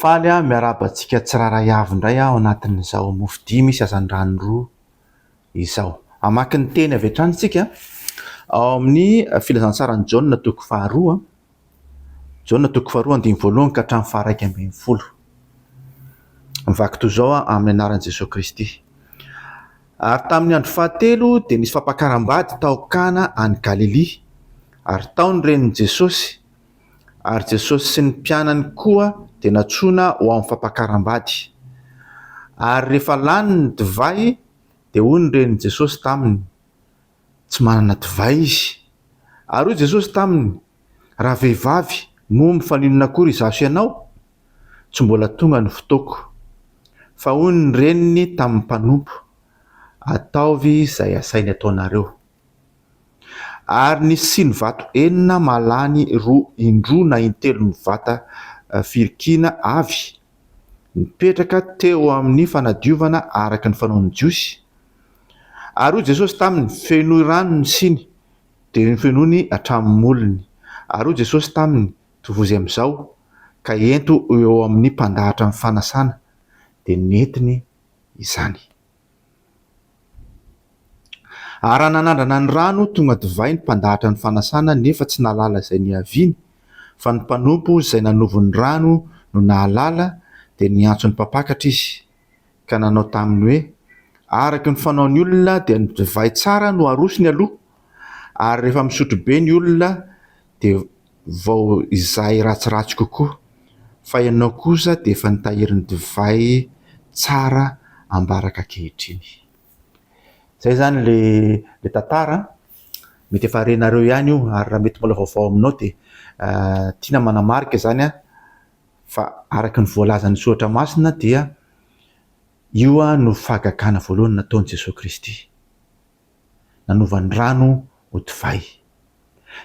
Faly aho miarahaba antsika tsirairay avy indray aho anatin'izao mofo dimy sy hazandrano roa izao. Hamaky ny teny avy hatrany isika ao amin'ny filazantsaran'i Jaona toko faharoa. Jaona toko faharoa andininy voalohany ka hatramin'ny faharaika ambin'ny folo. Mivaky toy izao aho amin'ny anaran'i Jesoa Kristy. Ary tamin'ny andro fahatelo dia nisy fampakaram-bady tao Kana any Galilia, ary tao ny renin'i Jesosy, ary Jesosy sy ny mpianany koa dia nantsoina ho amin'ny fampakaram-bady. Ary rehefa lany ny divay, dia hoy ny renin'i Jesosy taminy, Tsy manana divay izy. Ary hoy Jesosy taminy, Ravehivavy, moa mifaninona akory izaho sy ianao? Tsy mbola tonga ny fotoako. Fa hoy ny reniny tamin'ny mpanompo, Ataovy izay asainy ataonareo. Ary nisy siny vato enina mahalany roa indroa na intelo ny vata firikiana avy, nipetraka teo amin'ny fanadiovana araka ny fanaon'ny Jiosy. Ary hoy Jesosy taminy, Fenoy rano ny siny. Dia nofenoiny hatramin'ny molony. Ary hoy Jesosy taminy, Tovozy amin'izao, ka ento ho eo amin'ny mpandahatra ny fanasana. Dia nentiny izany. Ary raha nanandrana ny rano tonga divay ny mpandahatra ny fanasana, nefa tsy nahalala izay niaviany, fa ny mpanompo izay nanovo ny rano no nahalala, dia niantso ny mpampakatra izy, ka nanao taminy hoe, Araka ny fanaon'ny olona dia ny divay tsara no arosony aloha, ary rehefa misotro be ny olona dia vao izay ratsiratsy kokoa, fa ianao kosa dia efa nitahiry ny divay tsara ambaraka ankehitriny. Izay izany le le tantara, mety efa renareo ihany io ary raha mety mbola vaovao aminao dia tiana manamarika izany an, fa araka ny voalazan'ny soratra masina dia io no fahagagana voalohany nataon'i Jesoa Kristy, nanova ny rano ho divay.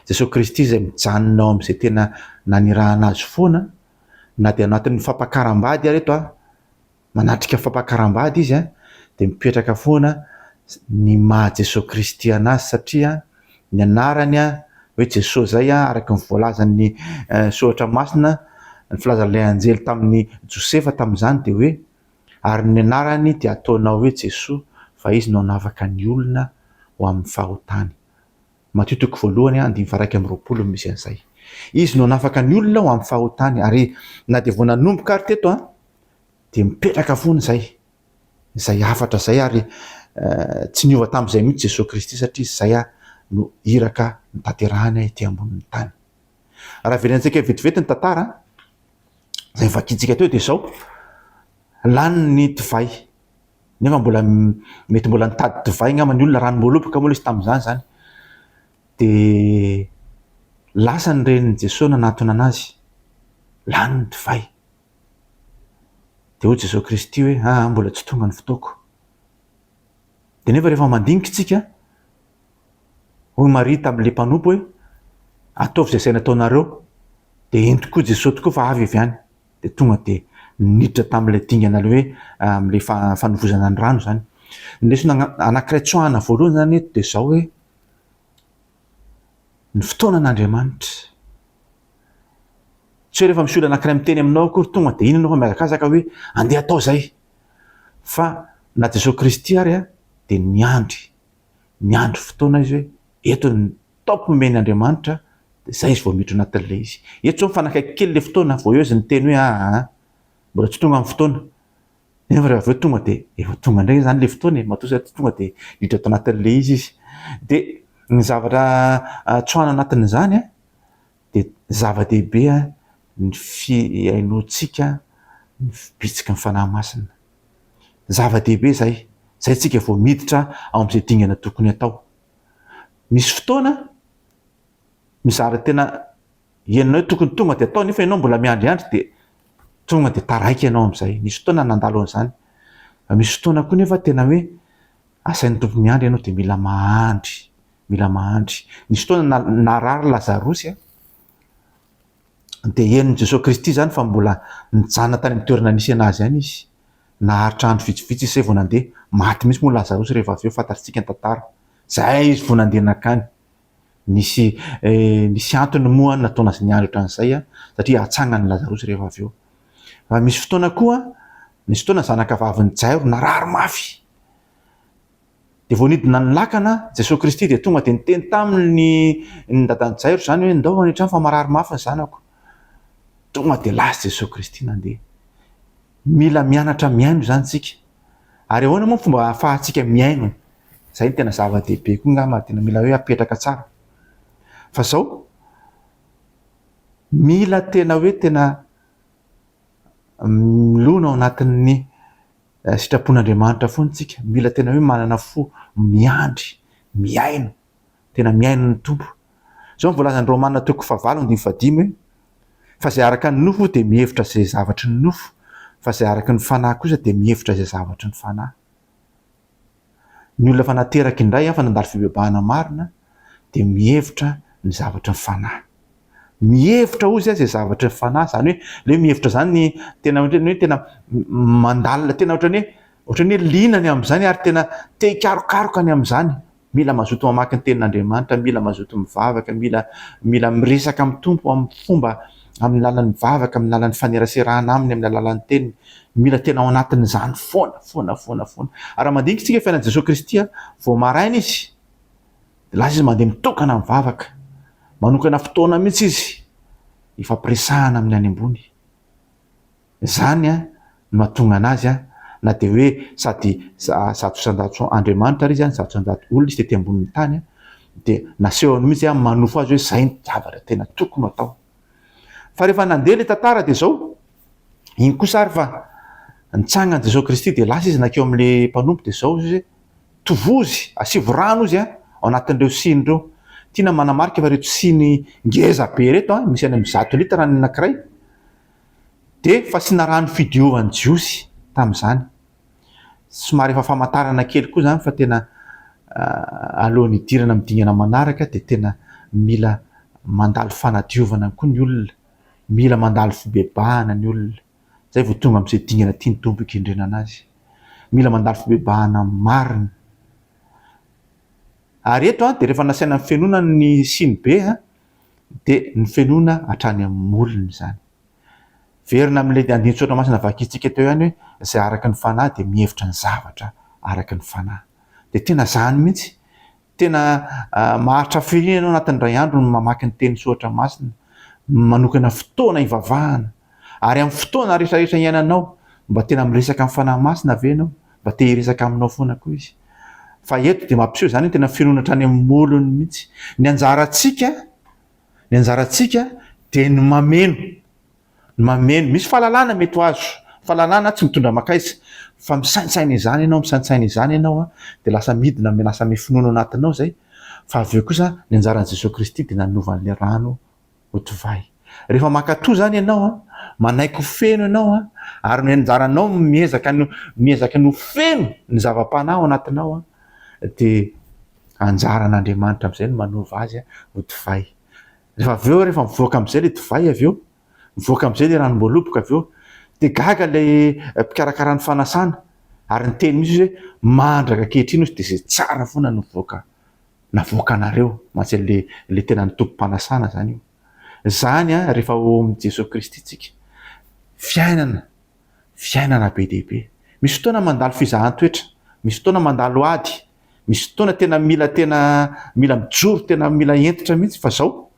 Jesoa Kristy izay mijanona ao amin'izay tena nanirahana azy foana, na dia anatin'ny fampakaram-bady ary eto manatrika fampakaram-bady izy dia mipetraka foana ny maha Jesoa Kristy anazy satria ny anarany hoe Jesoa izay araka ny voalazan'ny soratra masina ny filazan'ilay anjely tamin'i Josefa tamin'izany dia hoe ary ny anarany dia ataonao hoe Jesoa fa izy no hanafaka ny olona ho amin'ny fahotany. Matio toko voalohany andininy faha 21 no misy an'izay. Izy no hanafaka ny olona ho amin'ny fahotany ary na dia vao nanomboka ary teto dia mipetraka foana izay izay hafatra izay ary tsy niova tamin'izay mihitsy Jesoa Kristy satria izay no iraka notanterahiny ety ambonin'ny tany. Raha verentsika vetivety ny tantara izay vakintsika teo dia izao, lany ny divay nefa mbola mety mbola nitady divay angamba ny olona, ranom-boaloboka moa ilay izy tamin'izany izany, dia lasa ny renin'i Jesoa nanatona an'azy, lany ny divay. Dia hoy Jesoa Kristy hoe, aa mbola tsy tonga ny fotoako. Dia nefa rehefa mandinika isika, hoy Maria tamin'ilay mpanompo hoe, ataovy izay saina ataonareo. Dia ento koa Jesoa tokoa fa avy avy any. Dia tonga dia niditra tamin'ilay dingana ilay hoe amin'ilay fanovozana ny rano izany. Ny lesona anankiray tsoahana voalohany izany eto dia izao hoe, ny fotoanan'Andriamanitra. Tsy hoe rehefa misy olona anankiray miteny aminao akory tonga dia iny ianao fa mihazakazaka hoe andeha atao izay. Fa na Jesoa Kristy ary dia niandry, niandry fotoana izy hoe eto ny top omen'ny Andriamanitra dia izay izy vao miditra anatin'ilay izy. Eto izao mifanakaiky kely ilay fotoana vao eo izy niteny hoe aa mbola tsy tonga ny fotoana. Nefa rehefa avy eo tonga dia efa tonga indray izany ilay fotoana e, matoa izay tonga dia niditra tao anatin'ilay izy izy. Dia ny zavatra tsoahana anatin'izany an, dia zava-dehibe ny fihainoantsika ny bitsiky ny Fanahy Masina. Zava-dehibe izay, izay tsika vao miditra ao amin'izay dingana tokony atao. Misy fotoana mizara tena henonao hoe tokony tonga dia atao nefa ianao mbola miandriandry dia tonga dia taraiky ianao amin'izay. Nisy fotoana nandalo an'izany. Fa misy fotoana koa nefa tena hoe asain'ny Tompo miandry ianao dia mila mahandry. Mila mahandry. Nisy fotoana narary Lazarosy a, dia henon'i Jesoa Kristy izany fa mbola nijanona tany amin'ny toerana nisy anazy ihany izy. Naharitra andro vitsivitsy izy izay vao nandeha. Maty mihitsy moa Lazarosy rehefa avy eo, fantatsika ny tantara. Izay izy vao nandeha nankany. Nisy nisy antony moa nataona azy niandry ohatran'izay satria hatsangany Lazarosy rehefa avy eo. Fa misy fotoana koa, nisy fotoana zanaka vavin'i Jairo narary mafy. Dia vao nidina ny lakana, Jesoa Kristy dia tonga dia niteny taminy ny ny dadan'i Jairo izany hoe ndao any an-trano fa marary mafy ny zanako. Tonga dia lasa Jesoa Kristy nandeha. Mila mianatra mihaino izany isika. Ary ahoana moa ny fomba ahafahantsika mihaino? Izay no tena zava-dehibe koa angamba, tena mila hoe apetraka tsara. Fa izao, mila tena hoe tena milona ao anatin'ny sitrapon'Andriamanitra foana isika. Mila tena hoe manana fo miandry, mihaino, tena mihaino ny Tompo. Izao no voalazan'ny Romana toko fahavalo andininy fahadimy hoe, Fa izay araka ny nofo dia mihevitra izay zavatry ny nofo, fa izay araka ny fanahy kosa dia mihevitra izay zavatry ny fanahy. Ny olona efa nateraka indray, efa nandalo fibebahana marina, dia mihevitra ny zavatry ny fanahy. Mihevitra hozy aho izay zavatry ny fanahy, izany hoe ilay hoe mihevitra izany tena ohatran'ny hoe tena mandalina, tena ohatran'ny hoe ohatran'ny hoe liana ny amin'izany ary tena te hikarokaroka ny amin'izany. Mila mazoto mamaky ny tenin'Andriamanitra, mila mazoto mivavaka, mila mila miresaka amin'ny Tompo amin'ny fomba amin'ny alalan'ny vavaka, amin'ny alalan'ny faneraserana aminy, amin'ny alalan'ny teniny. Mila tena ao anatin'izany foana, foana, foana, foana. Ary raha mandinika isika fiainan'i Jesoa Kristy, vao maraina izy, dia lasa izy mandeha mitokana mivavaka. Manokana fotoana mihitsy izy hifampiresahana amin'ny any ambony. Izany no mahatonga anazy na dia hoe sady 100% Andriamanitra ary izy, 100% olona izy tety ambonin'ny tany, dia nasehony mihitsy manofo azy hoe izay ny zavatra tena tokony ho atao. Fa rehefa nandeha ilay tantara dia izao, iny kosa ary fa nitsangana Jesoa Kristy dia lasa izy nankeo amin'ilay mpanompo dia izao izy hoe tovozy, asivo rano izy ao anatin'ireo siny ireo. Tiana manamarika fa ireto siny ngeza be ireto, misy any amin'ny 100 litatra ny anankiray, Dia fasiana rano fidiovan'ny Jiosy tamin'izany. Somary efa famantarana kely koa izany fa tena alohan'ny hidirana amin'ny dingana manaraka dia tena mila mandalo fanadiovana koa ny olona, mila mandalo fibebahana ny olona, izay vao tonga amin'izay dingana tian'ny Tompo hikendrena anazy. Mila mandalo fibebahana marina. Ary eto dia rehefa nasaina nifenoana ny sinibe dia nofenoina hatrany amin'ny molony izany. Verina amin'ilay andinin-tsoratra masina vakintsika teo ihany hoe izay araka ny fanahy dia mihevitra ny zavatra araka ny fanahy. Dia tena izany mihitsy. Tena maharitra firiana ianao anatin'ny iray andro no mamaky ny teny soratra masina, manokana fotoana hivavahana. Ary amin'ny fotoana rehetrarehetra iainanao, mba tena miresaka amin'ny Fanahy Masina ve ianao? Mba te hiresaka aminao foana koa Izy. Fa eto dia mampiseho izany hoe tena finoana hatrany amin'ny molony mihitsy. Ny anjarantsika, ny anjarantsika dia ny mameno, ny mameno. Misy fahalalana mety ho azo, fahalalana tsy mitondra mankaiza, fa misaintsaina izany ianao, misaintsaina izany ianao an, dia lasa midina, lasa miha-finoana ao anatinao izay. Fa avy eo kosa ny anjaran'i Jesoa Kristy dia nanova an'ilay rano ho divay. Rehefa mankatò izany ianao an, manaiky ho feno ianao an, ary ny anjaranao miezaka ny miezaka ny ho feno ny zava-panahy ao anatinao an, dia anjaran'Andriamanitra amin'izay no manova azy ho divay. Rehefa avy eo rehefa mivoaka amin'izay ilay divay avy eo, mivoaka amin'izay ilay ranom-boaloboka avy eo, dia gaga ilay mpikarakara ny fanasana ary niteny mihitsy izy hoe mandraka ankehitriny hozy dia izay tsara foana no mivoaka navoakanareo mantsy an'le le tena ny tompom-panasana zany io. Zany an rehefa ao amin'i Jesoa Kristy tsika. Fiainana, fiainana be dia be. Misy fotoana mandalo fizahan-toetra, misy fotoana mandalo ady, misy fotoana tena mila tena mila mijoro, tena mila hentitra mihitsy fa zao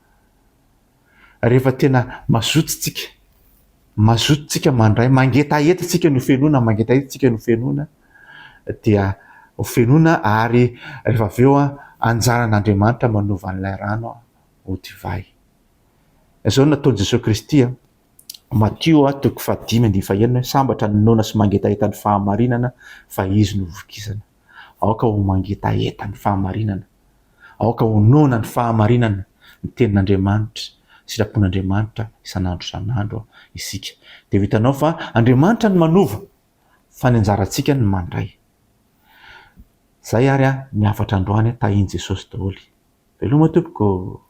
rehefa tena mazoto tsika, mazoto tsika mandray, mangetaheta tsika ny ho fenoina, mangetaheta tsika ny ho fenoina dia ho fenoina ary rehefa avy eo anjaran'Andriamanitra manova an'ilay rano ho divay. Izao no nataon'i Jesoa Kristy, Matio toko fahadimy andininy fahenina hoe sambatra ny noana sy mangetaheta ny fahamarinana fa izy no hovokisana. Aoka ho mangetaheta ny fahamarinana. Aoka ho noana ny fahamarinana, ny tenin'Andriamanitra, sitrapon'Andriamanitra isan'andro isan'andro isika. Dia ho hitanao fa Andriamanitra no manova fa ny anjarantsika ny mandray. Zay ary ny hafatra androany, tahin'i Jesosy daholo. Veloma tompoko.